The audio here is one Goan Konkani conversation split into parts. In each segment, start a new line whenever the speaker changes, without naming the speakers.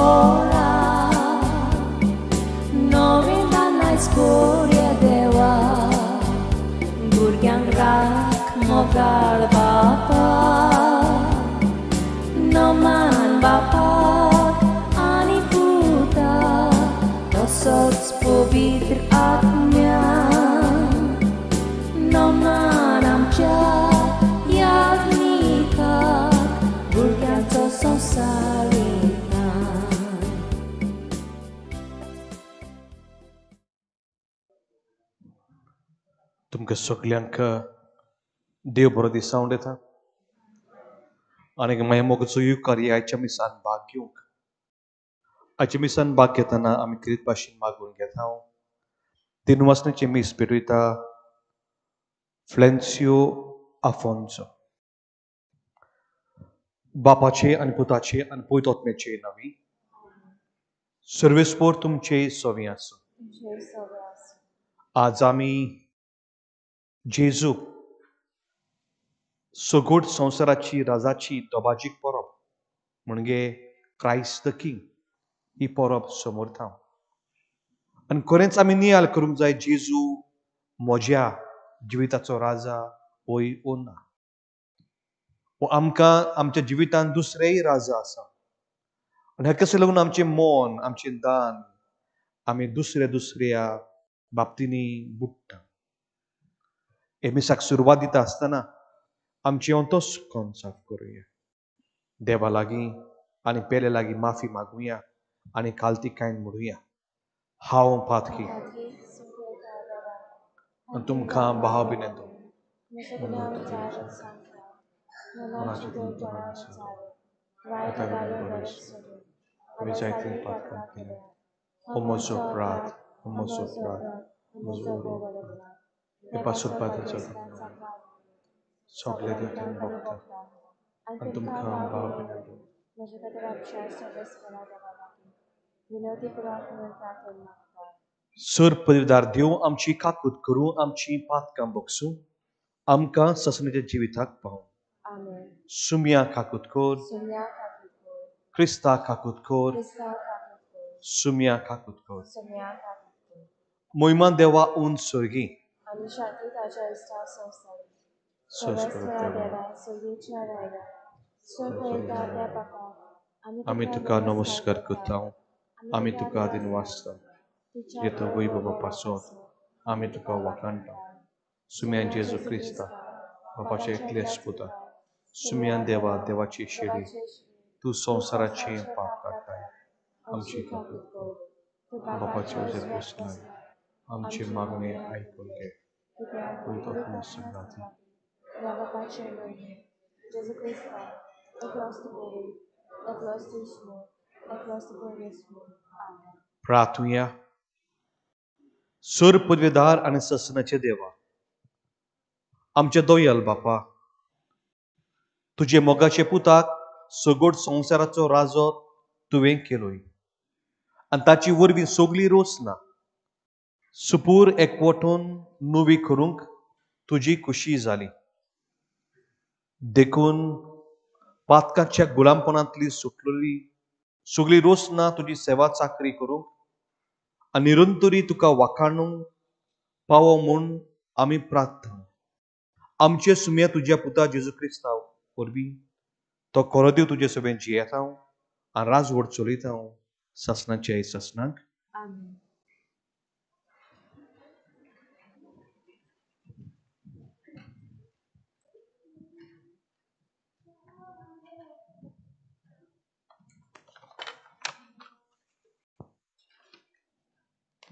सोळा नोवेंदान आयज कोरया देवा भुरग्यांक राख मोगाळ बापा नमान बापाक आनी पुताक तसोच पवित्र आत्म्या नमान आमच्या याज्ञिकाक भुरग्यांचो संवसार वयता.
तुमकां सगल्यांक देव बरो दिसावंक दिता आनी मागीर मोगाचो युकार ह्या आयच्या मिसान भाग घेवंक. आयच्या मिसान भाग घेतना आमी क्रित भाशेन मागून घेता. दिनवासनेचें मीस पेटयता फ्लेन्सियो आफोन्सो. बापाचे आनी पुताचे आनी पवित्र आत्म्याचे नांवी. सर्वेस्पोर तुमचे सवी आसूं. आज आमी जेजू सगोट संवसाराची राजाची दबाजीक परब म्हणजे क्रायस्ट the king ही परब समोरता. आनी खरेंच आमी नियाळ करूंक जाय जेजू म्हज्या जिविताचो राजा होय ओ ना. वो आमकां आमच्या जिवितांत दुसरेय राजा आसा आनी हाका लागून आमचें मन आमचें दान आमी दुसऱ्या दुसऱ्या बाबतींनी बुडटा. हे मिसाक सुरवात दिता आसतना आमचें अंतस्कर्ण साफ करुया. देवा लागीं आनी पेले लागीं माफी मागुया आनी कालतिकायन म्हणुया, हांव पातकी आनी तुमकां भाव बिनेतो जायते पातकां केल्या. हो म्हजो अपराध, हो म्हजो अपराध, म्हजो अपराध. हे पासून पाताचो सगळे देवतेन भोगता आनी तुमकां भाव बिनेतो. सर पदवीदार देव आमची काकूत करूं, आमची पातकां बगसूं, आमकां ससनाच्या जिविताक पावूं. सुम्या काकूत कर, क्रिस्ता काकूत कर, सुम्या काकूत कर. मोहिमा देवा उन स्वर्गी आमी तुका नमस्कार करता, आमी तुका दिनवासता. येतो वैभवा पासत आमी तुका वाखाणटा. सुम्यान जेजू क्रिस्ता बापाचे एकलेच पुता, सुम्यान देवा देवाची शेडी, तूं संवसाराचें पाप काडटाय, आमची काकूत कर. बापाचे उजेर बसलाय, आमची मागणें आयकून घे. पवित्र आत्म्या सगळ्यांची. प्रार्थुया. सर पदवेदार आनी ससनाचे देवा, आमचे दोयल बापा, तुजे मोगाचे पुताक सगट संवसाराचो राजो तुवें केलोय आनी ताची वरवीं सगली रोसना सुपूर एकवटून नवी करूंक तुजी खुशी जाली. देखून पातकाच्या गुलामपणांतली सुटलेली सगली रोसना तुजी सेवा चाकरी करूंक आनी निरंतरी तुका वाखाणूंक पावो म्हूण आमी प्रार्थना. आमचे सुम्या तुज्या पुता जेजू क्रिस्तांव वरवीं तो खरो देव तुजे सभेन जियेता आनी राजवट चलयता सासणाचे सासणाक.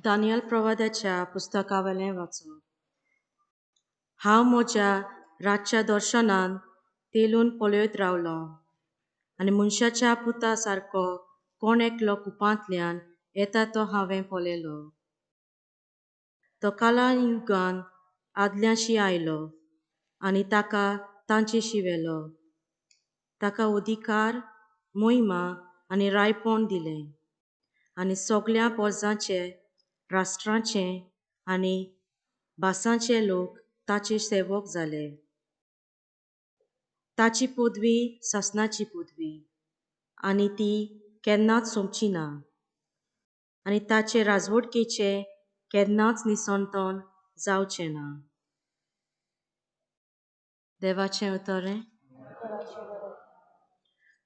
दानियल प्रवादाच्या पुस्तकावेलें वाचप. हांव म्हज्या रातच्या दर्शनान तेलून पळयत रावलो आनी मनशाच्या पुता सारको कोण एकलो कुपांतल्यान येता तो हांवें पळयलो. तो काला युगान आदल्याशी आयलो आनी ताका तांचेशी व्हेलो. ताका अधिकार, मोहिमा आनी रायपण दिलें आनी सगळ्या पोरजांचे, राष्ट्रांचे आनी भासांचे लोक ताचे सेवक जाले. ताची पदवी सासणाची पदवी आनी ती केन्नाच सोंपची ना आनी ताचे राजवटकेचें केन्नाच निसंतन जावचें ना. देवाचें उतर.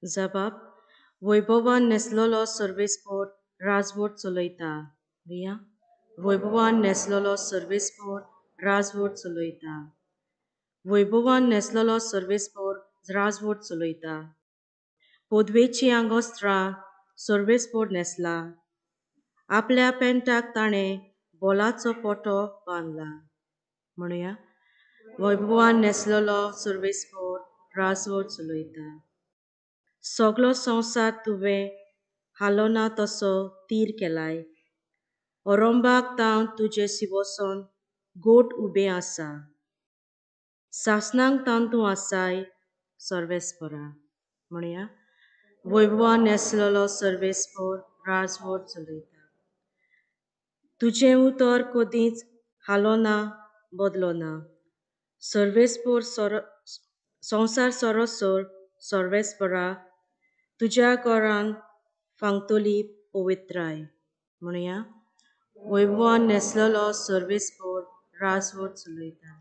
जबाब वैभवान न्हेसलेलो सर्वेस्पोर राजवट चलयता. वैभवान न्हेसलेलो सर्वेस्पोर राजवट चलयता. वैभवान न्हेसलेलो सर्वेस्पोर राजवट चलयता. पदवेचीं आंगवस्त्रां सर्वेस्पोर न्हेसला. आपल्या पेंटाक ताणें बोलाचो पटो बांदला. म्हणुया वैभवान न्हेसलेलो सर्वेस्पोर राजवट चलयता. सगलो संवसार तुवें हालोना तसो तीर केलाय. ओरंबाक तावन तुजें सिंवासन गोट उबें आसा. सासणाक तावन तूं आसाय सर्वेस्पोरा. म्हणुया वैभवान न्हेसलेलो सर्वेस्पोर राजवट चलयता. तुजें उतर कदींच हालोना बदलोना. सर्वेस्पोर संवसार सरोसर सर्वेस्पोरा तुज्या घरान फांगतली पवित्राय. म्हणुया वैभवान न्हेसलेलो सर्वेस्पोर राजवट चलयता.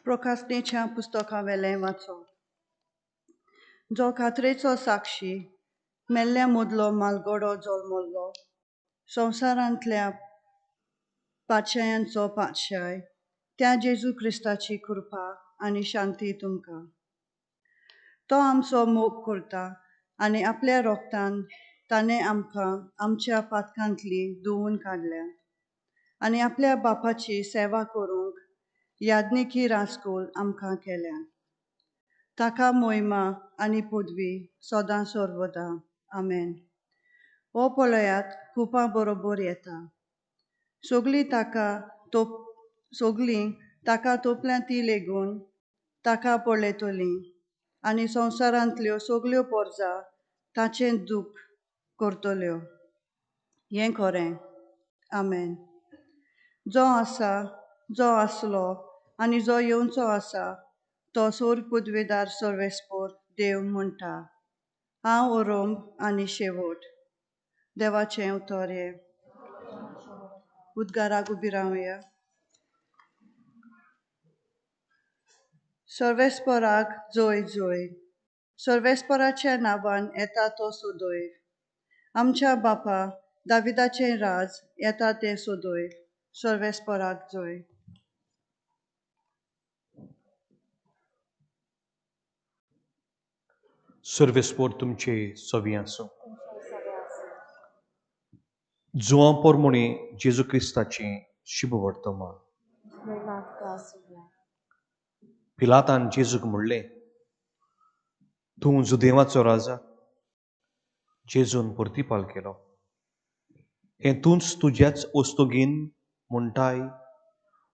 प्रकाशनेच्या पुस्तकावेलें वाचो. जो खात्रेचो साक्षी मेल्ल्या मदलो मालगडो जल्मल्लो संवसारांतल्या पातशायांचो पातशाय त्या जेजू क्रिस्ताची कृपा आनी शांती तुमकां. तो आमचो मोग करता आनी आपल्या रोगतान ताणें आमकां आमच्या पातकांतली धुवून काडल्या आनी आपल्या बापाची सेवा करूंक याज्ञिकी राजकूल आमकां केल्या. ताका मोहिमा आनी पदवी सदां सर्वदा. आमेन. हो पळयात कुपां बरोबर येता. सगळीं ताका तोपल्या ती लेगून ताका पळयतलीं आनी संवसारांतल्यो सगल्यो पोरजा ताचें दूख करतल्यो. हें खरें. आमेन. जो आसा, जो आसलो आनी जो येवचो आसा तो सोर पदवेदार सर्वेस्पोर देव म्हणटा. हांव ओरोंब आनी शेवट. देवाचें उतर हें. उद्गाराक उबी रावया. सर्वेस्पोराक जोय जोय. सर्वेस्पोराच्या नांवान येता तो सदोय. आमच्या बापा दाविदाचें राज येता तें सदोय. सर्वेस्पोराक जोय.
सर्वेस्पोर तुमचे सवी आसूं. जुआं पोरमोणी जेजू क्रिस्ताचें शुभ वर्तमान. पिलातान जेजूक म्हणलें, तूं जुदेवाचो राजा. जेजून प्रतिपाल केलो, हें तूंच तुज्याच वस्तुगीन म्हणटाय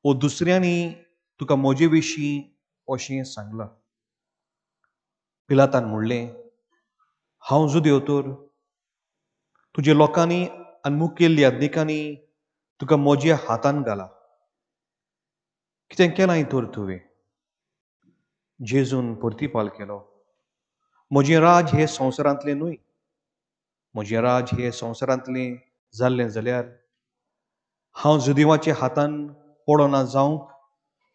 ओ दुसऱ्यांनी तुका म्हजे विशीं अशें सांगलां. पिलातान म्हणलें, हांव जुदेव तर तुज्या लोकांनी आनी मुखेल याज्ञिकांनी तुका म्हज्या हातान घाला. कितें केलां तर तुवें? जेजून प्रतिपाल केलो, म्हजें राज हें संवसारांतलें न्हय. म्हजें राज हें संवसारांतलें जाल्लें जाल्यार हांव जुदेवाच्या हातान पडना जावंक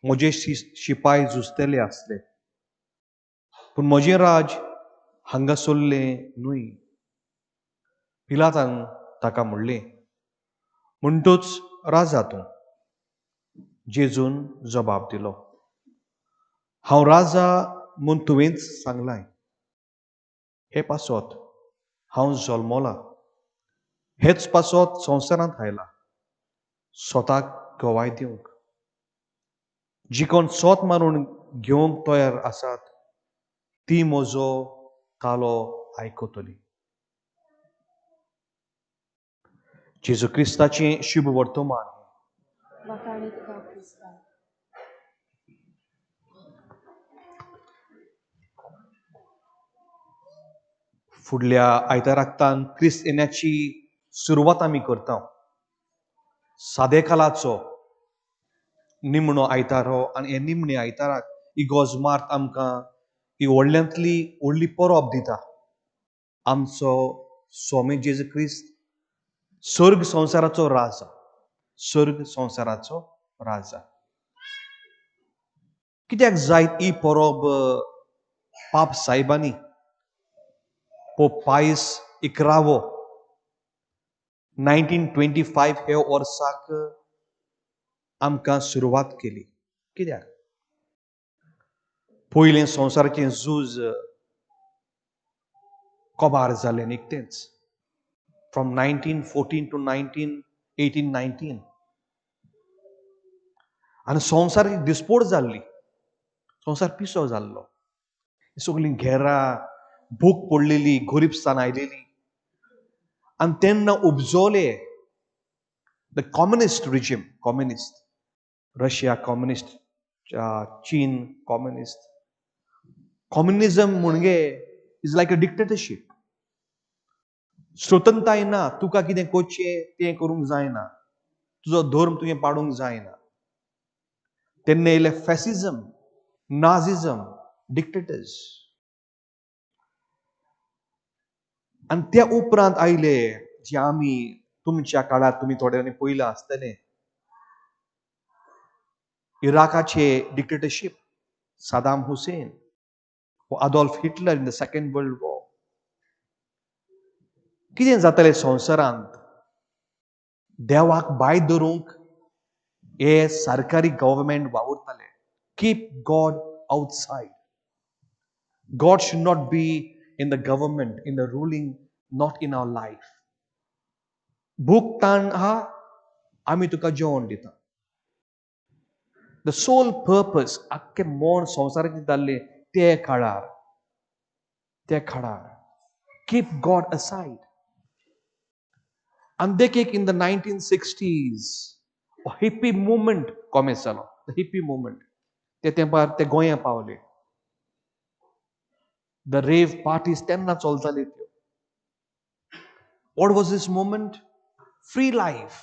म्हजे शिपाय झुजतले आसले. पूण म्हजें राज हांगासरलें न्हय. पिलातान ताका म्हणलें, म्हणटूच राजा तूं. जेजून जबाब दिलो, हांव राजा म्हूण तुवेंच सांगलाय. हे पासत हांव जल्मला, हेच पासत संवसारांत आयला, स्वताक गवाय दिवंक. जी कोण सोत मारून घेवंक तयार आसात ती म्हजो तालो आयकतली. जेजू क्रिस्ताचें शुभ वर्तमान. फुडल्या आयताराकतान क्रिस्त येण्याची सुरवात आमी करता. सादे कालाचो निमणो आयतार हो आनी हे निमणे आयताराक इगोर्ज मार्त आमकां ही व्हडल्यांतली व्हडली परब दिता. आमचो स्वामी जेजू क्रिस्त स्वर्ग संवसाराचो राजा, स्वर्ग संवसाराचो राजा. कित्याक जायत ही परब पाप सायबांनी पोप पायस इकरावो 1925 हे वर्साक आमकां सुरवात केली. कित्याक? पयलें संवसाराचें झूज कबार जालें निकतेंच, फ्रॉम 1914 टू 1918-19, आनी संवसार दिसपोट जाल्ली, संवसार पिसो जाल्लो. सगळीं घेरां भूक पडलेली, गरिबस्थान आयलेली. आनी तेन्ना उपजोले the communist regime, communist Russia, communist चीन, कम्युनिस्ट. कम्युनिजम म्हणजे is like a dictatorship. स्वतंत्रताय ना, तुका कितें करचें तें करूंक जायना, तुजो धर्म तुवें पाडूंक जायना. तेन्ना येयलें फॅसिजम, नाझिजम, डिक्टेटर्स. आनी त्या उपरांत आयले जे आमी तुमच्या काळार तुमी थोड्यांनी पयलां आसतलें, इराकाचे डिक्टेटरशीप, सादाम हुसेन व Adolf Hitler in the second world war. कितें जातालें संवसारांत? देवाक भायर धरूंक हे सरकारी गव्हर्मेंट वावुरताले. Keep God outside. God should not be in the government, in the ruling, not in our life. भूक ताण आहा, आमी तुका जेवण दिता. The soul purpose, आख्खें मोन संवसाराचें जाल्लें ते काळार, ते काळार कीप गॉड असायड. आनी देखीक in the 1960s hippie movement कॉमेस जालो, the hippie movement. ते तेंपार ते गोंया पावले. The rave parties तेन्ना चलताले त्यो. What was this movement? Free life.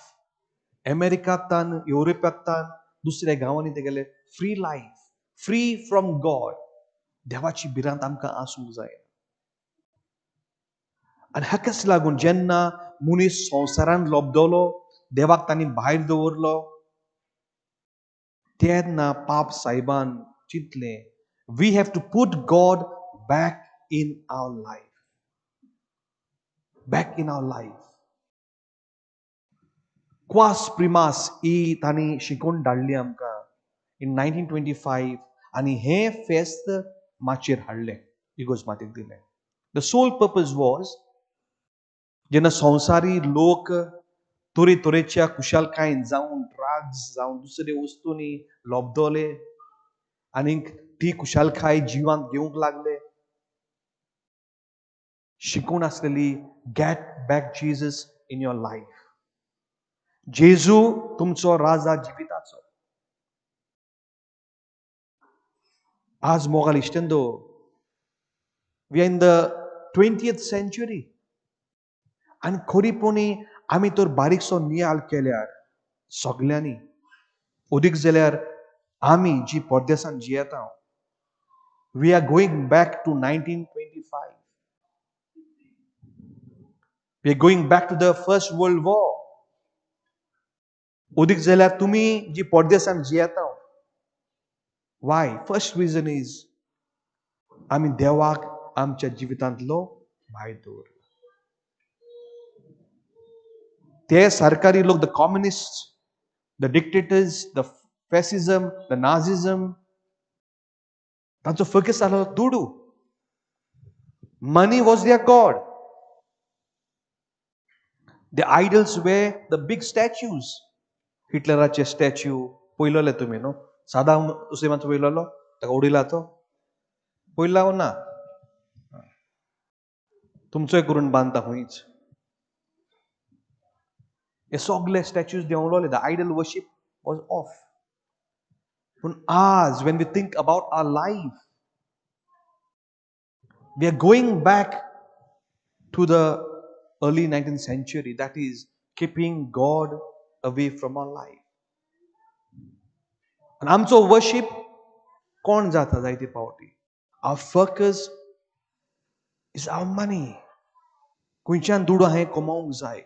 अमेरिकांतल्यान, युरोपांतल्यान, दुसऱ्या गांवांनी ते गेले. Free life, free from God. देवाची भिरांत आमकां आसूंक जाय. आनी हाकाच लागून जेन्ना मनीस संवसारान लोबदलो, देवाक तांणी भायर दवरलो, तेन्ना पाप सायबान चिंतलें, we have to put God back in our life, back in our life. Quas Primas ही तांणी शिकोवन धाडली आमकां इन 1925, आनी हें फेस्त माचयेर हाडलें, इगोर्ज मातेक दिलें. The soul purpose was, जेन्ना संवसारी लोक तरेतरेच्या खुशालकायेन जावन ड्रग्स जावन दुसरे वस्तूंनी लोबदले आनीक ती खुशालकाय जिवांत घेवंक लागले, शिकून आसलेली get back Jesus in your life. जेजू तुमचो राजा जिविताचो. आज मोगाल इश्टेंदो, we are in the 20th century. आनी खरीपणी आमी तर बारीकसो नियाळ केल्यार सगल्यांनी, अदीक जाल्यार आमी जी परदेसान जियेता, we are going back to 1925. We are going back to the first world war. अदीक जाल्यार तुमी जी परदेसान जियेता, वाय? फर्स्ट रिजन is आमी देवाक आमच्या जिवितांतलो भायर दवरला. ते सरकारी लोक, the communist, the dictators, the fascism, the Nazism, तांचो फोकस जालो दुडू. Money was their god. The idols were the big statues. हिटलराचे statue पयलोले तुमी न्हू, सादाम हुसेनाचो पयलोलो, ताका उडयला तो पयला ना, तुमचोय करून बांदता खंयच. हे सगळे statues देंवलोले. The idol worship was off. पूण आज when we think about our life, we are going back to the early 19th century, that is keeping God away from our life. आनी आमचो वर्शीप कोण जाता जायते पावटी, our focus is our money. खंयच्यान दुडू हांवें कमोवंक जाय,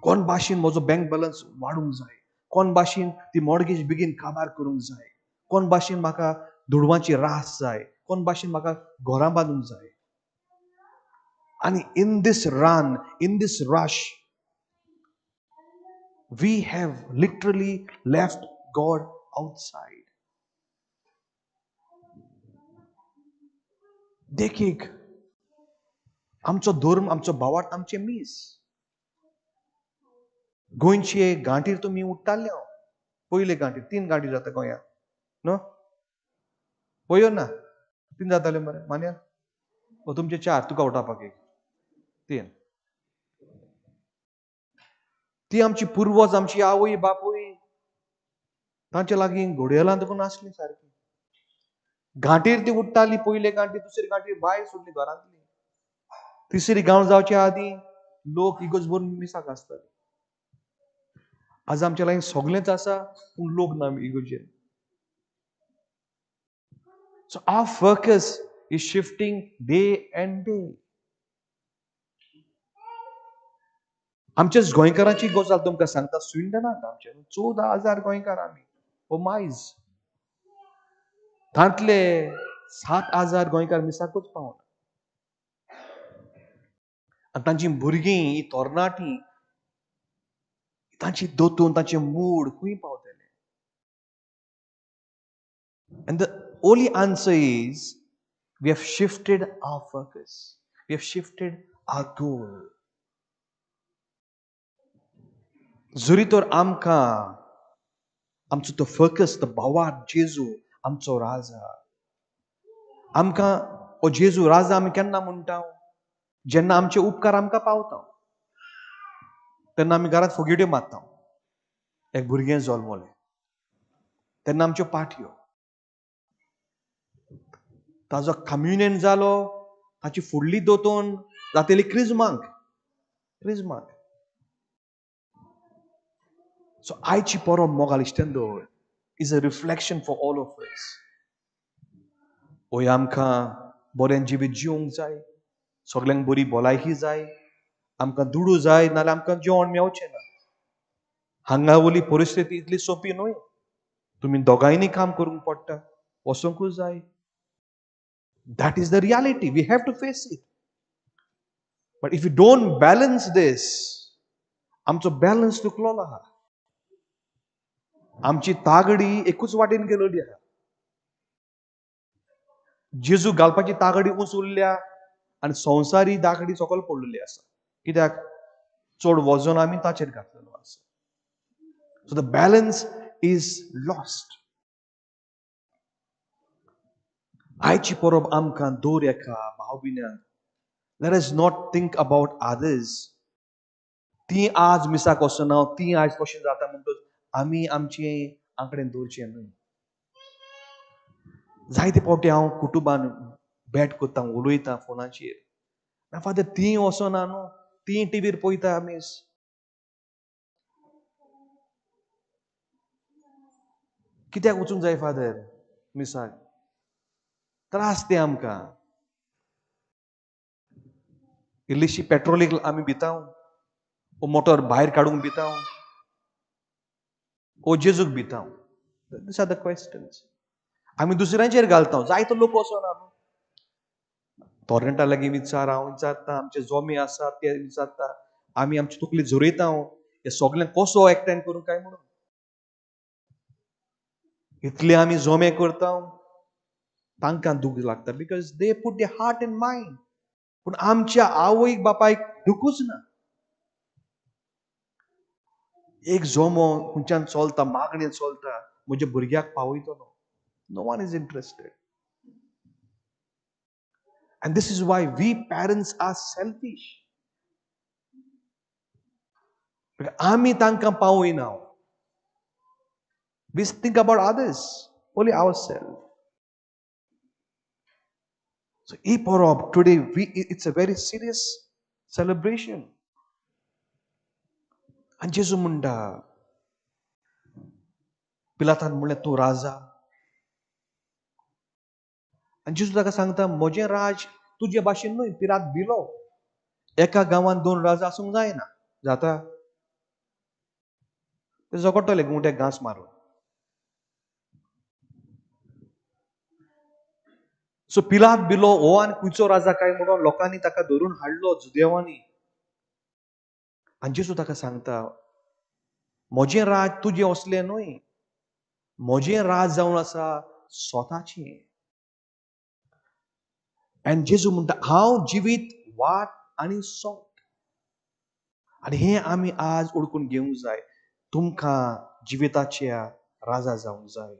कोण भाशेन म्हजो बँक बॅलन्स वाडूंक जाय, कोण भाशेन ती मॉर्गेज बेगीन काबार करूंक जाय, कोण भाशेन म्हाका दुडवांची रास जाय, कोण भाशेन म्हाका घरां बांदूंक जाय. आनी in this run, in this rush, we have literally left God outside. देखीक आमचो धर्म, आमचो भावार्थ, आमचें मीस. गोंयचे गांठीर तुमी उठ्ठाले, हांव पयले गांठीर, 3 गांठी जाता गोंयांत न्हू, पळयो ना 3 जाताले मरे मान्या, ओ तुमचे 4, तुका उठापाक 1 3. ती आमची पुर्वज, आमची आवय बापूय तांच्या लागीं घोडयेलां देखून आसली सारकी. गांठीर ती उठ्ठाली, पयले गांठीर, दुसरी गांठीर भायर सोडली घरांतली, तिसरी गांव जावचे आदीं लोक इगोज भरून मिसाक आसताले. आज आमच्या लागीं सगळेंच आसा पूण लोक ना इगोजेर. So our focus is shifting day and day. आमच्याच गोंयकारांची गजाल तुमकां सांगता, स्विंडनाक आमचे 14,000 गोंयकार आमी, ओ मायज, तांतले 7,000 गोंयकार मिसाकूच पावना. आनी तांची भुरगीं, तरणाटीं, तांची दोतून, तांचे मूड खंय पावतले? And the only answer is we have shifted our focus, we have shifted our goal. जरी तर आमकां आमचो तो फोकस, तो भावार्थ जेजू आमचो राजा, आमकां ओ जेजू राजा आमी केन्ना म्हणटा? जेन्ना आमचे उपकार आमकां पावता तेन्ना आमी घरांत फुगेट्यो मारता. एक भुरगें जल्मलें तेन्ना आमच्यो पाटयो, ताजो कम्युनियन जालो, ताची फुडली दोतोन जातली क्रिजमाक, क्रिजमाक. सो आयची परब मोगाल इश्टेंदोर is a reflection for all of us. ओय आमकां बरें जिवीत जिवंक जाय, सगल्यांक बरी भलायकी जाय, आमकां दुडू जाय, नाजाल्यार आमकां जेवण मेवचें ना. हांगा वयली परिस्थिती इतली सोंपी न्हय, तुमी दोगांयनी काम करूंक पडटा, वचोंकूच जाय. That is the reality, we have to face it. But if you don't balance this, आमचो बॅलन्स चुकलोलो आहा, आमची तागडी एकूच वाटेन गेलोली आहा. जेजू घालपाची तागडी उंच उरल्या आनी संवसारी दागडी सकयल पडलेली आसा. कित्याक? चड वजन आमी ताचेर घातलेलो आसा. So the balance is lost. आयची परब आमकां दर एका भाव भयण्यांक, let us not think about others. ती आज मिसाक वचना, ती आज कशें जाता म्हणटच आमी आमचे आंकडेन दवरचें न्हय. जायते फावटी हांव कुटुंबान भेट करता, उलयता फोनाचेर, ना फादर ती वचना न्हू, ती टिवीर पळयता मीस. कित्याक वचूंक जाय फादर मिसाक? त्रास ते आमकां. इल्लीशी पेट्रोलीक आमी भिताव, ओ मोटर भायर काडूंक भिताव, ओ जेजूक भिताव. These are the questions. आमी दुसऱ्यांचेर घालता. जायतो लोक वचना न्हू, तोरेंटा लागीं विचार, हांव विचारता, आमचे जोमे आसात ते विचारता, आमी आमची तकली झरयता, हे सगळें कसो एकठांय करूंक काय म्हणून. इतले आमी जोमे करता, तांकां दूख लागता, because they put the heart and mind. पूण आमच्या आवयक बापायक दुखूच ना. एक जोमो खंयच्यान चलता, मागणें चलता, म्हज्या भुरग्याक पावयतलो. No one is interested. And this is why we parents are selfish. आमी तांकां पावयना. We think about others, only ourselves. So ही परब today, it's a very serious celebration. आनी जेजू म्हणटा, पिलातान म्हणलें तूं राजा. आनी जेजू ताका सांगता म्हजें राज तुजे भाशेन न्हय. पिलात भिलो. एका गांवांत दोन राजा आसूंक जायना, जाता ते झगडटले गुंट्याक घांस मारून. सो पिलात भिलो, हो आनी खंयचो राजा काय म्हणून लोकांनी ताका धरून हाडलो जुदेवांनी. आनी जेजू ताका सांगता म्हजें राज तुजें असलें न्हय, म्हजें राज जावन आसा स्वताचें. आनी जेजू म्हणटा हांव जिवीत वाट आनी सोत. आनी हें आमी आज ओळखून घेवंक जाय. तुमकां जिविताच्या राजा जावंक जाय.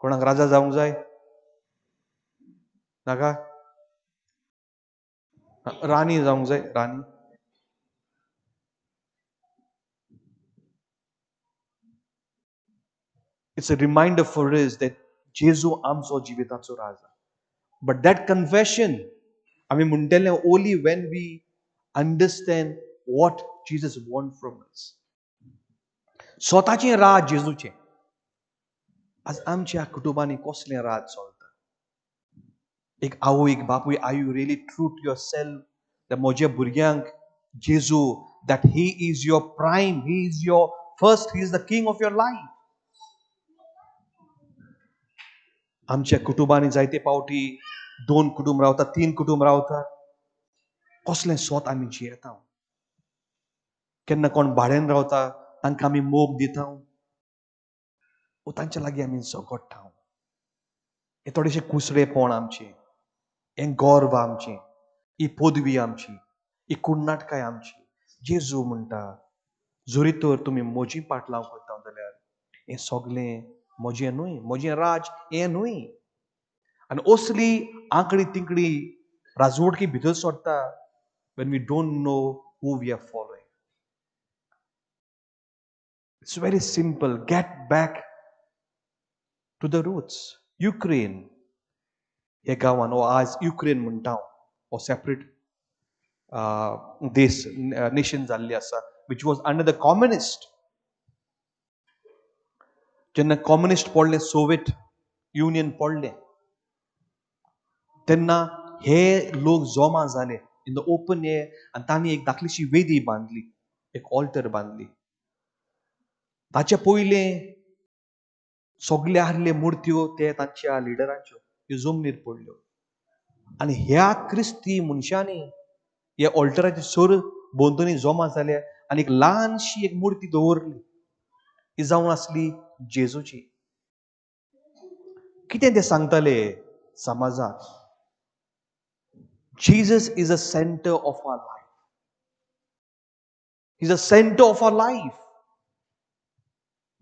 कोणाक राजा जावंक जाय? नाका? राणी जावंक जाय? राणी. It's a reminder for us that जेजू आमचो जिविताचो राजा. बट that confession आमी म्हणटले only when we understand what Jesus want from us. स्वताचें राज जेजूचें. आज आमच्या कुटुंबांनी कसलें राज चलता? एक आवय, एक बापूय, are you really true to yourself? म्हज्या भुरग्यांक जेजू, that he is your prime, he is your first, he is the king of your life. आमच्या कुटुंबांनी जायते पावटी दोन कुटुंब रावता, तीन कुटुंब रावता. कसलें स्वत आमी जियेता? केन्ना कोण भाड्यान रावता तांकां आमी मोग दिता ओ तांच्या लागीं आमी झगडटा. हें थोडेशें कुसडेपण आमचें, हें गर्व आमचें, ही पदवी आमची, ही कुर्नाटकाय आमची. जेजू म्हणटा जरी तर तुमी म्हजी पाटलां करता जाल्यार हें सगळें म्हजें न्हय, म्हजें राज हें न्हय. आनी असली आंकडी तिंकडी राजवटकी भितर सरता when we don't know who we are following. It's very simple. Get back to the roots. Ukraine हे गांवान, हो आज युक्रेन म्हणटा, हो सेपरेट देश नेशन जाल्ली आसा, which was under the communist. जेन्ना कम्युनिस्ट पडले, सोवियत युनियन पडलें, तेन्ना हे लोक जमा जाले इन the open air आनी तांणी एक धाकलीशी वेदी बांदली, एक ऑल्टर बांदली. ताचे पयलें सगळे आहले मुर्त्यो ते तांच्या लिडरांच्यो त्यो जमनीर पडल्यो. आनी ह्या क्रिस्ती मनशांनी ह्या ऑल्टराचे सर भोंवतणी जमा जाले आनी एक ल्हानशी एक मुर्ती दवरली, ही जावन आसली जेजूची. कितें ते सांगताले समाजाक? Jesus is a center of our life. He's a center of our life.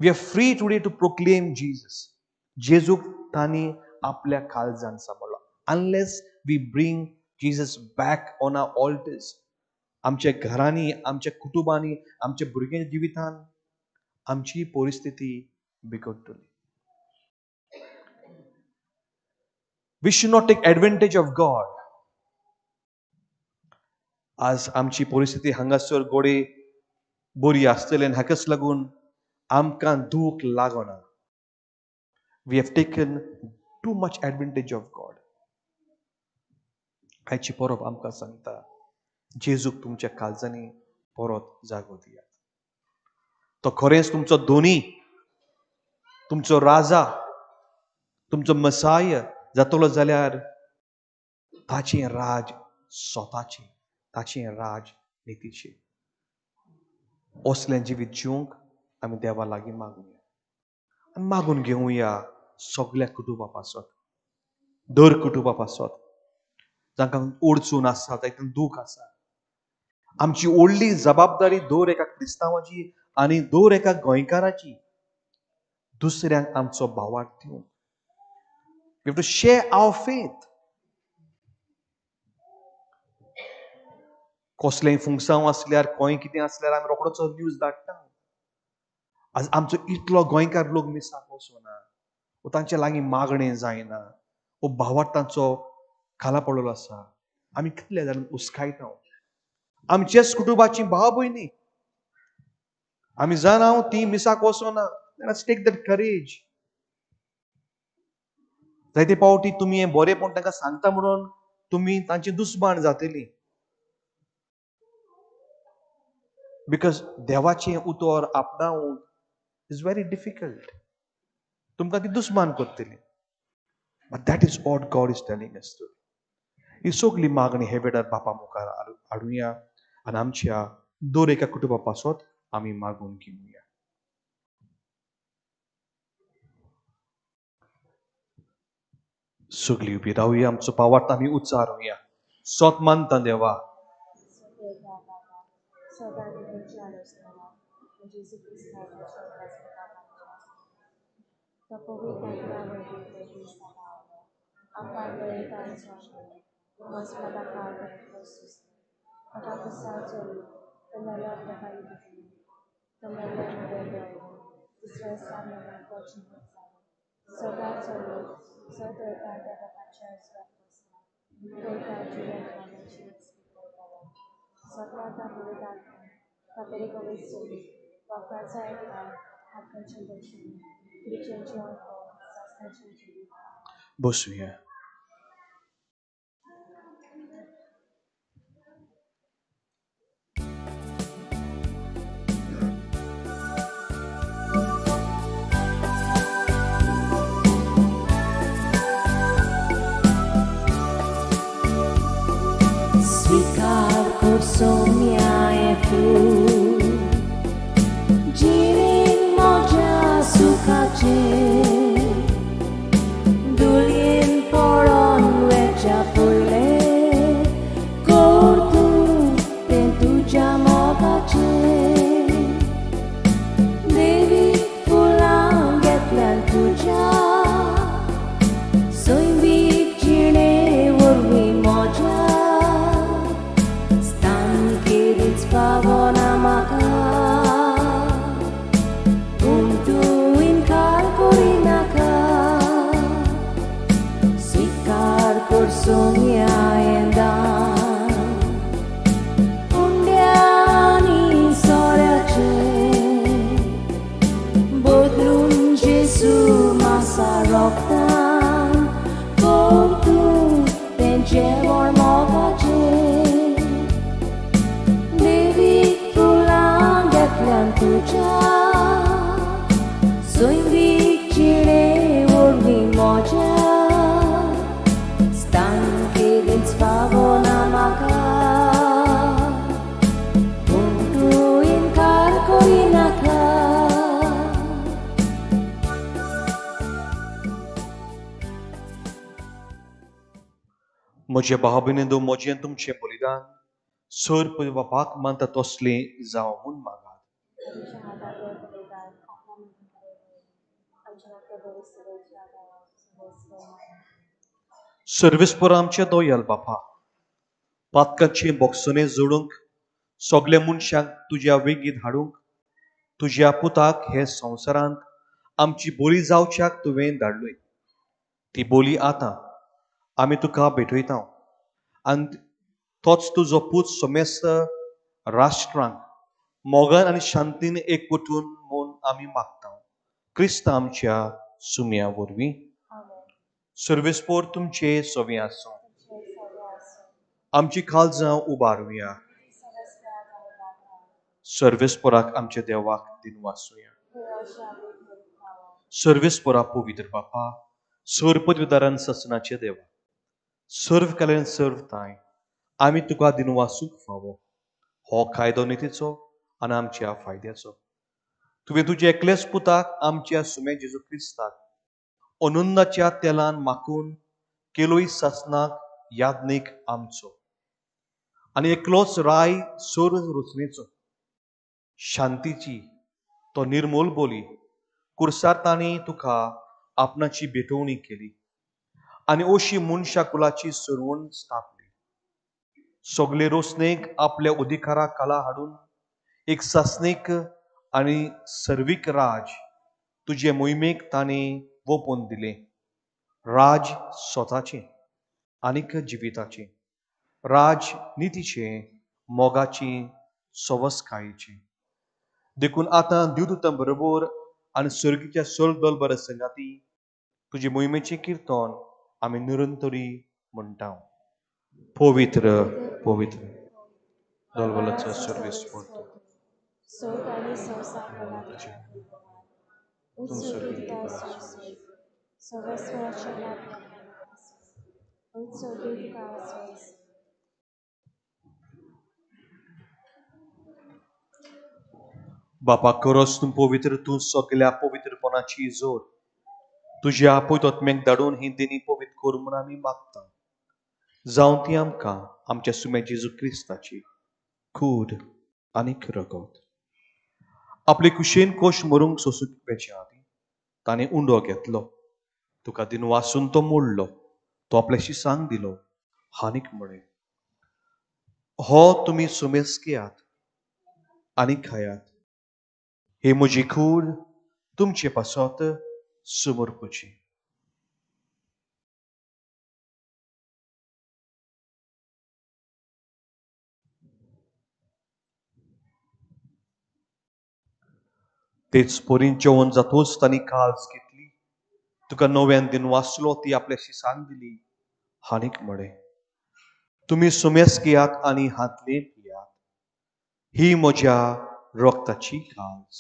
We are free today to proclaim Jesus. जेजूक तांणी आपल्या काळजान सांबाळ्ळो. Unless we bring Jesus back on our altars, आमच्या घरांनी, आमच्या कुटुंबांनी, आमच्या भुरग्यांच्या जिवितान आमची परिस्थिती बिगडटली. We should not take advantage of God. आज आमची परिस्थिती हांगासर गोडे बरी आसतली आनी हाकाच लागून आमकां दूख लागना. We have taken too much advantage of God. आयची परब आमकां सांगता जेजूक तुमच्या काळजांनी परत जागो दियात. तो खरेंच तुमचो धोनी, तुमचो राजा, तुमचो मसाय जातलो जाल्यार ताचें राज स्वताचें, ताचें राज नितीचें. असलें जिवीत जिवंक आमी देवा लागीं मागुया आनी मागून घेवया सगल्या कुटुंबा पासत, दर कुटुंबा पासत जांकां अडचण आसा, तांकां दूख आसा. आमची व्हडली जबाबदारी दर एका क्रिस्तांवाची आनी दर एका गोंयकाराची दुसऱ्यांक आमचो भावार्थ दिवंक. We have to share our faith. कसलेंय फुंगसांव आसल्यार, खंय कितें आसल्यार आमी रोखडोच न्यूज धाडटा. आज आमचो इतलो गोंयकार लोक मिसाक वचना, वो तांचे लागीं मागणें जायना, वो भावार्थ तांचो खाला पडलेलो आसा. आमी कितले जाण उस्कायता आमच्याच कुटुंबाची भाव भयणी. आमी जाणा ती मिसाक वचना. Let us take that courage. जायते पावटी तुमी हें बरेंपण तांकां सांगता म्हणून तुमी तांची दुस्मान जातली. Because देवाचें उतर आपणावंक is very difficult. तुमकां ती दुस्मान करतली. But that is what God is telling us to. ही सगली मागणी हे वेळार बापा मुखार हाडुया आनी आमच्या दर एका कुटुंबा पासत आमी मागून घेवया. सगली उबी रावया, आमचो पावार्थ आमी उच्चारुया. सोत मानता देवा. बसुया.
स्वीकार करचो न्याय फूल जिणेन म्हज्या सुखाचें दुलयेन पडोन वेच्या पयलें कर तूं तें तुज्या मोगाचें देवी फुलां घेतल्यान तुज्या सैमीक जिणे वरवीं म्हज्या फावना म्हाका पूण तूं इनकार करिनाका. स्वीकार करचो न्याय दान उंड्यांनी सोऱ्याचें बदलून जेजू मासा रोगतान कर तूं तें जेवण मोगाचें तुज्या सैमीक जिणे वरवीं म्हज्या स्थान केदींच फावना म्हाका पूण तूं इनकार करिनाका.
म्हज्या भाव भयणींनो, म्हजें तुमचें बलिदान सर पय बापाक मानता तसलें जावं म्हूण मागात. सर्वेस्पर आमच्या दोयाल बापा, पातकाचे बोगसणे जोडूंक सगल्या मनशांक तुज्या वेगीत हाडूंक तुज्या पुताक हे संवसारांत आमची बोली जावच्याक तुवें धाडलोय. ती बोली आतां आमी तुका भेटयता आनी तोच तुजो पूत समेस्त राष्ट्रांक मोगान आनी शांतीन एकवटून म्हूण आमी मागता. क्रिस्त आमच्या सुम्या वरवीं. सर्वेस्पोर तुमचे सवी आसूं. आमची काळजां उबारुया. सर्वेस्पोराक आमच्या देवाक दिनवासुया. सर्वेस्पोरा पवित्र बापा, सर्व पदवीदारान ससनाचे देवा, सर्व कल्याण सर्व ताय आमी तुका दिनवासूंक फावो. हो कायदो नितीचो आनी आमच्या फायद्याचो. तुवें तुज्या एकल्याच पुताक आमच्या सुमे जेजू क्रिस्ताक अनंदाच्या तेलान माखून केलोय सासनाक यादनीक आमचो आनी एकलोच राय सोर रचणेचो शांतीची तो निर्मूल बोली कुर्सार तांणी तुका आपणाची भेटवणी केली आनी अशी मनशा कुलाची सरवण स्थापली. सगले रोसणेक आपल्या अधिकारा खाला हाडून एक सासणीक आनी सर्वीक राज तुजे मोहिमेक ताणें वोपून दिलें. राज स्वताचें आनीक जिविताचें. राज नितीचें, मोगाचें, सवसकायेचें. देखून आतां देवदूतां बरोबर आनी सर्गीच्या सर्ग दल संगाती तुजे मोहिमेचें किर्तन आमी निरंतरी म्हणटा. पवित्र पवित्र दलबलाचो सर्वेस्पर
स्वर्ग आनी संवसार तुका आसूं.
बापा खरोच तूं पवित्र, तूं सगल्या पवित्रपणाची जोड. तुज्या पवित्र धाडून ही देणी पवित्र कर म्हूण आमी मागता. जावं ती आमकां आमच्या सुम्या जेजू क्रिस्ताची कूड आनी रगत. आपले कुशेन कोश मरूंक सोसूंक वेच्या आदीं ताणें उंडो घेतलो, तुका दिन वासून तो मोडलो, तो आपल्या शिसांक दिलो हानीक म्हळें, हो तुमी सुमेस घेयात आनी खायात, हे म्हजी कूड तुमचे पासत समर्पची. तेच परीन जेवण जातूच तांणी काळज घेतली, तुका नव्यान दिन वाचलो, ती आपल्या शिसांक दिली हानीक म्हळें, तुमी सुमेस घेयात आनी हातले पियात, ही म्हज्या रक्ताची काळज,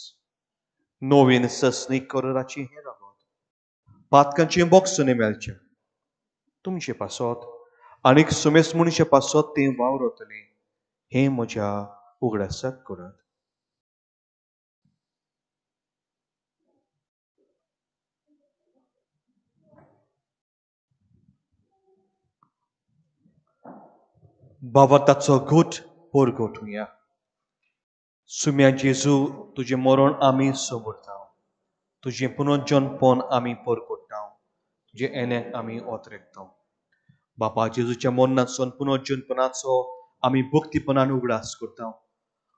नवीन ससनी कराराची हें रगत, पातकांचें बोगसणें मेळचें तुमचे पासत आनीक सुमेस मनशा पासत तें वावरतलें, हें म्हज्या उगडासाक करात. बाबा ताचो घोट परगटुया. सुम्या जेजू, तुजें मरण आमी सोबरता, तुजें पुनर्जनपण आमी परगट्टा, तुजें येण्याक आमी ओतरेकता. बापा जेजूच्या मरणाचो पुनर्जनपणाचो आमी भक्तीपणान उगडास करता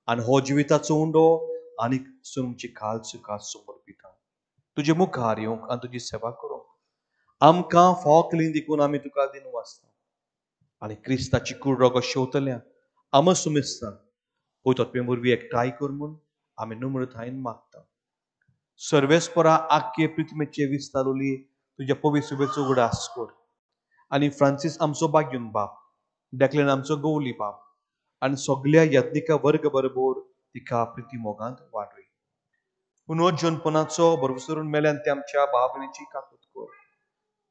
आनी हो जिविताचो उंडो आनी सुमची काल सुखा समर्पिता. तुजे मुखार येवंक आनी तुजी सेवा करूंक आमकां फाव केली देखून आमी तुका दिन वाचता आनी क्रिस्ताची कूड रगत शेवतल्या आमी सुमेस्ता पयतत्वे वरवीं एकठांय कर म्हूण आमी नम्रतायेन मागता. सर्वेस्परा आख्खे पृथ्वीचे विस्तारली तुज्या पवित्र सुबेचो उगडास कर आनी फ्रांसीस आमचो बाग्यून बाप, डेक्लन आमचो गवली बाप आनी सगल्या याज्ञिका वर्ग बरोबर तिका प्रिती मोगांत वाडय. पुनर्जनपणाचो भरवसरून मेल्यान ते आमच्या भाव भयणीची काकूत कर,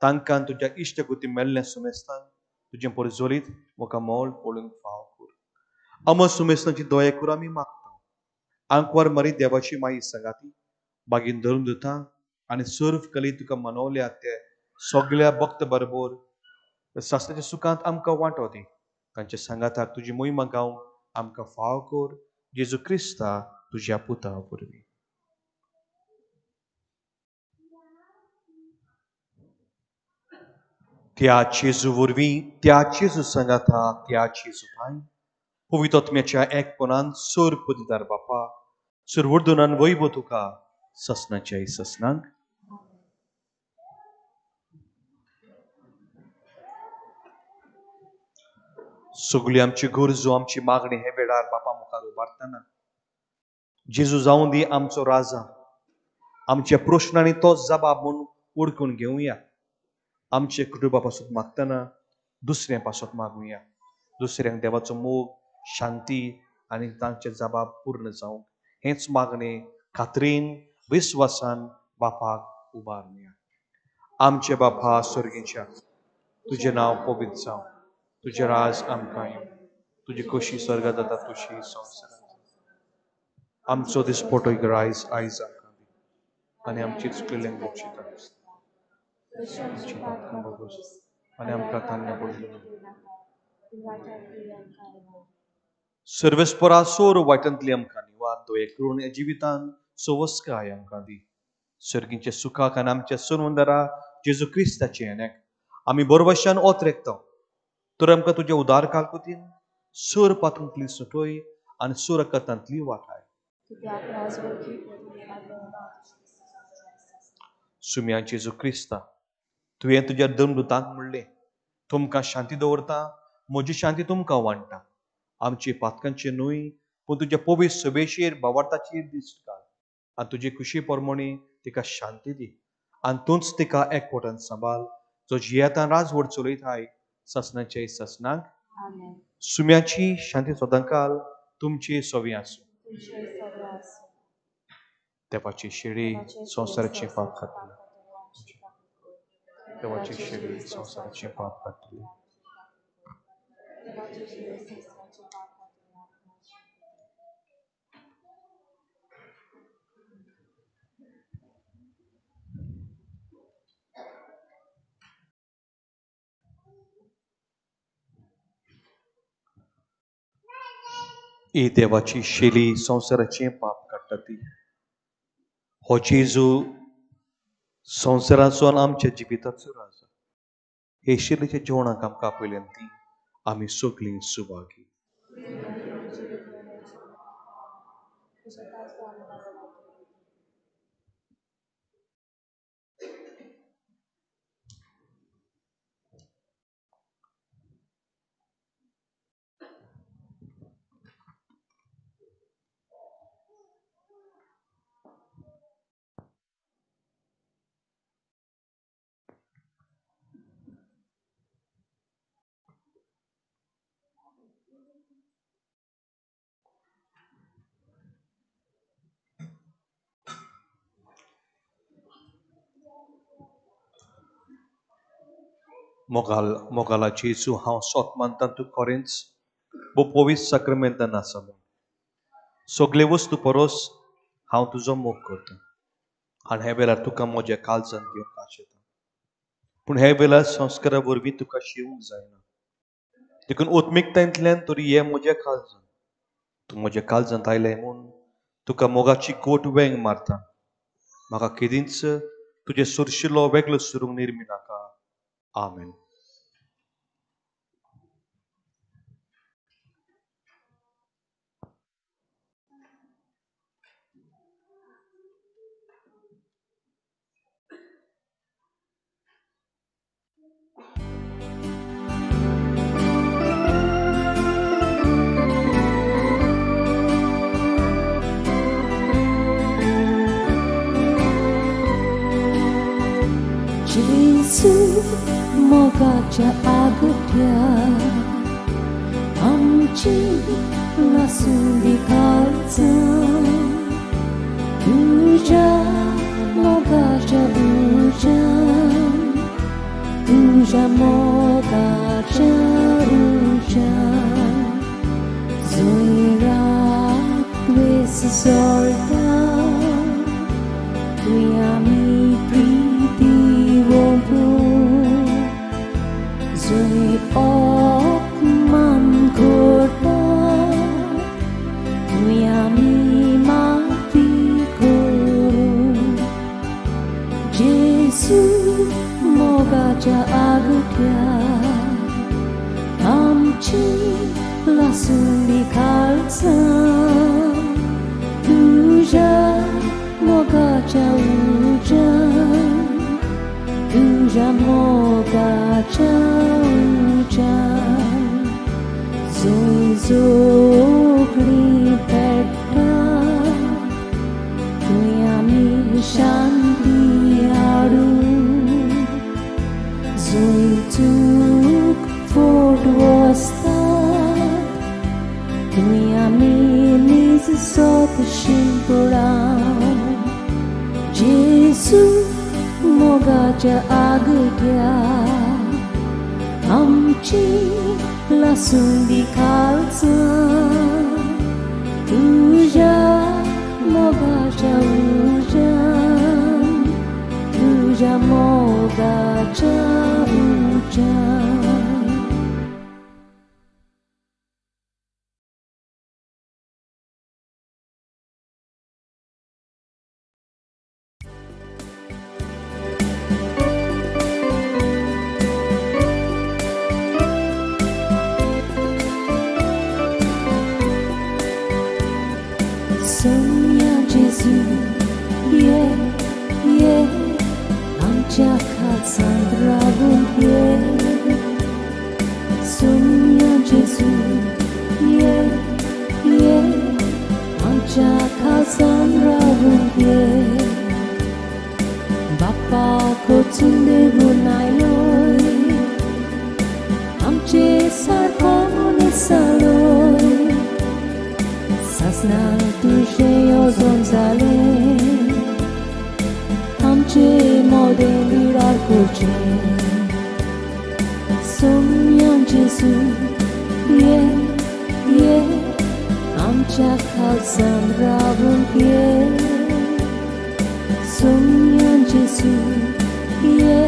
तांकां तुज्या इश्टगुती मेल्ल्या सुमेस्तान तुजें परजोरीत म्हाका मोल पळोवंक फाव कर. आमकां सुमेस्तांची दया कर आमी मागता. आंकवार मारी देवाची माई सांगाती बागीन धरून दिता आनी सर्व कली तुका मनवल्या ते सगल्या भक्त बरोबर शास्त्राच्या सुखांत आमकां वांटो दी. तांच्या सांगाताक तुजी मोहिमा गावंक आमकां फाव कर, जेजू क्रिस्ता तुज्या पुता वरवीं. त्या जेजू वरवीं, त्या जेजू सांगाता, त्या जेजू पांय पवित्र एकपणान सोर पदिदार बापा सुरवर्धनान वैभव तुका ससनाच्या ससनांक. सगळी आमची गरजो, आमची मागणी हे वेळार बापा मुखार उबारतना जेजू जावं दी आमचो राजा, आमच्या प्रश्नांनी तो जबाब म्हूण उडकून घेवया. आमचे कुटुंबा पासत मागतना दुसऱ्या पासत मागुया, दुसऱ्यांक देवाचो मोग, शांती आनी तांचे जबाब पूर्ण जावंक हेंच मागणें खात्रीन विस्वासान बापाक उबारुया. आमचे बापा स्वर्गीच्या, तुजें नांव पवित्र जावं, तुजें राज आमकां येवं, तुजी खोशी स्वर्गात जाता तशी संवसारांत. आमचो दिसपटो रायज आयज आमकां दी आनी आमची चुकलेल्यांक बक्षिता, आमची पातकां भोगोस आनी आमकां तान्या पडलो. सर्वेस्परा सोर वायटांतली आमकां निवार, दये करून ह्या जिवितान सवस्काय आमकां दी. सर्गीच्या सुखाक आनी आमच्या सोनवंदरा जेजू क्रिस्ताचे येण्याक आमी बरवशान ओतरेकता. तर आमकां तुज्या उदार कालकुतीन सोर पातूंतली सुटोय आनी सोर कथांतली वाटाय. सुम्या जेजू क्रिस्ता, तुवें तुज्या दमदुतांक म्हणलें, तुमकां शांती दवरता, म्हजी शांती तुमकां वांट्टा. आमची पातकांची न्हय पूण तुज्या पवित्र सभेचेर भावार्थाचेर दिश्ट घाल आनी तुजी खुशी प्रमाणे तिका शांती दी आनी तूंच तिका एकवटान सांबाळ, जो जियेतान राजवट चलयताय ससनाचे ससनाक. सुम्याची शांती सदांकाल तुमची सवी आसूं. देवाची शिडी संवसाराचें पाप काडटली. देवाची शिडी संवसाराचें पाप काडटली. ही देवाची शेली संवसाराचें पाप काडटा ती. हो जेजू संवसाराचो आनी आमच्या जिविताचो राजा. हे शेलीच्या जेवणाक आमकां आपयल्यान ती आमी सगळीं सुभागी. मोगाला जेजू, हांव सोत मानता तूं खरेंच भोव पवित्र साक्रमेंतान आसा म्हूण. सगळे वस्तू परस हांव तुजो मोग करता आनी हे वेळार तुका म्हज्या काळजान घेवंक आशेता. पूण हे वेळार संस्कारा वरवीं तुका शिवंक जायना, देखून आत्मिकतायेंतल्यान तरी हे म्हज्या काळजान. तूं म्हज्या काळजांत आयलें म्हूण तुका मोगाची गोट वेंग मारता. म्हाका केदींच तुजें सुरशिलो वेगळो सुरूंक निर्मी नाका. आमेन.
जेजू मोगाच्या आगट्या आमची लासूंदी काळजां, तुज्या मोगाच्या उज्यान, तुज्या मोगाच्या उज्यान जंय रात द्वेस सोडटा थंय आमी प्रिती ओंपूं, जंय अपमान करता थंय आमी माफी करूं. जेजू मोगाच्या आगट्या आमची लासूंदी काळजां, तुज्या मोगाच्या उज्यान, तुज्या मोगाच्या उज्यान जंय जोगळीं पेट्टा थंय आमी शांती हाडूं, जंय चूक फोट वसता थंय आमी नीज सोत शिंपडावं. जेजू मोगाच्या आगट्या आमची लासूंदी काळजां, तुज्या मोगाच्या उज्यान, तुज्या मोगाच्या उज्यान. Sonia Gesù, yeah, yeah, आमच्या काळजांत रावून ये. Sonia खालसान रावूंक ये. बाप्पा कोचून देवून आयलोय, आमचे सारको मनीस जालोय. सासणां तुजें येवजण जालें, आमचे मोदें विरार करचें. सोम्या जेजू ये ये, आमच्या खालसान रावूंक ये. सोम्या जेजू ये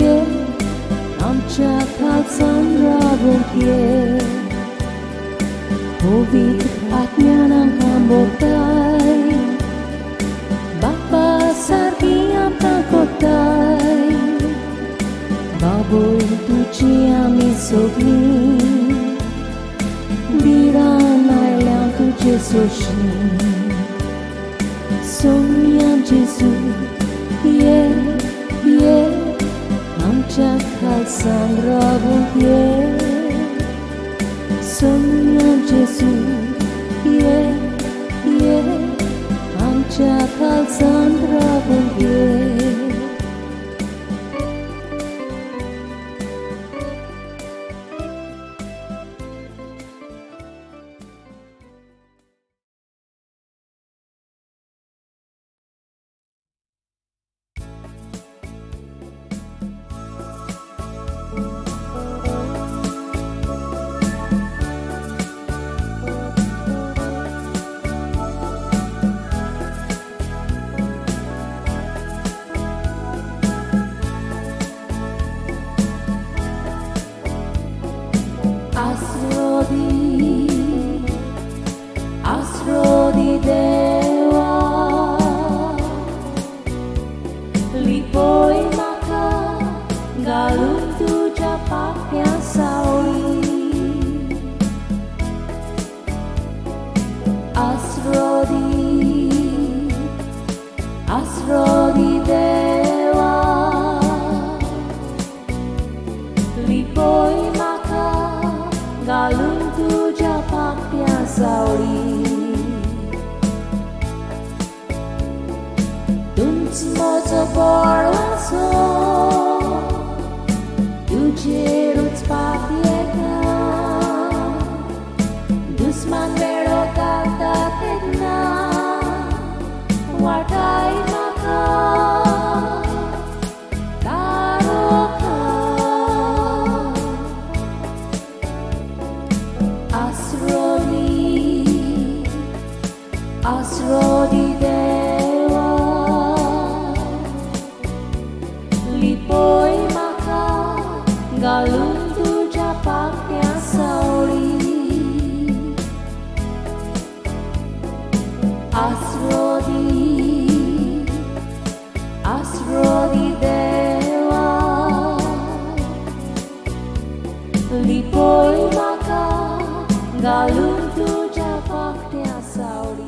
ये, आमच्या खालसान रावूंक ये. पवित्र आत्म्यान आमकां भोगताय, बाप्पा सारकी आमकां कोत्ताय. बाबूय तुजी आमी सगळीं बिरान आयल्या तुजे सोशी. सोम्या जेजू ये ये, आमच्या खालसान रावूंक ये. सोम्या जेजू ये ये, आमच्या खालसान रावूंक ये. आसरो दी, आसरो दी देवा, लिपय म्हाका घालून तुज्या पाप्या सावळी. आसरो दी, आसरो दी देवा, लिपय म्हाका घालून तुज्या पाप्या सावळी. तूंच म्हजो बळवाचो, तुजेरूच पातयेता. दुस्मान वेळो घालता तेन्ना वाटाय म्हाका काळोखा. आसरो दी, आसरो दी देवा, लिपय म्हाका घालून तुज्या पाप्या सावळी. आसरो दी, आसरो दी देवा, लिपय म्हाका घालून तुज्या पाकट्या सावळी.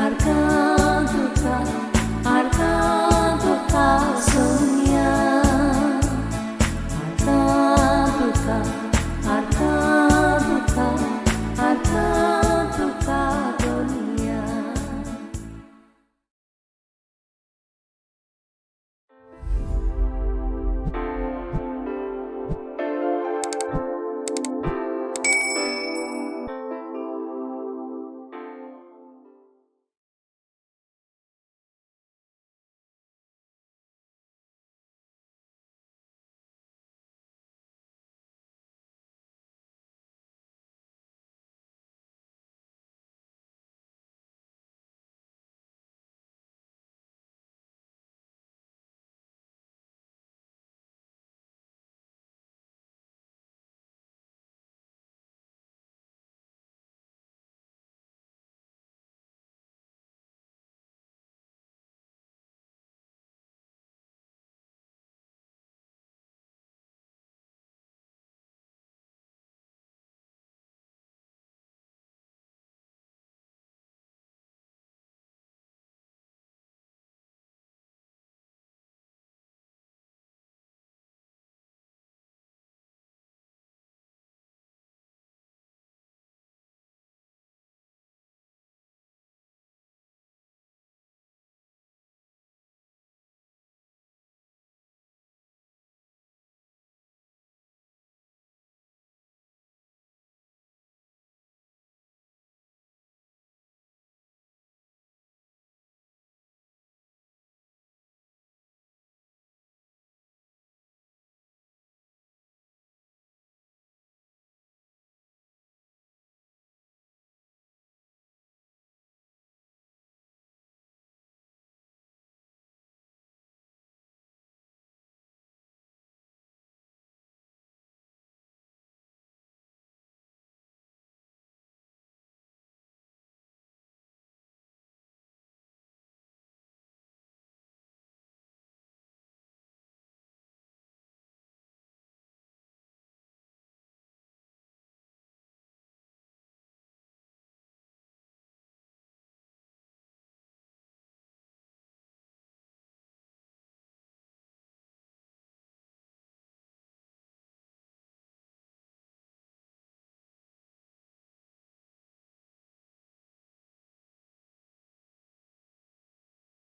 नारकां तुका.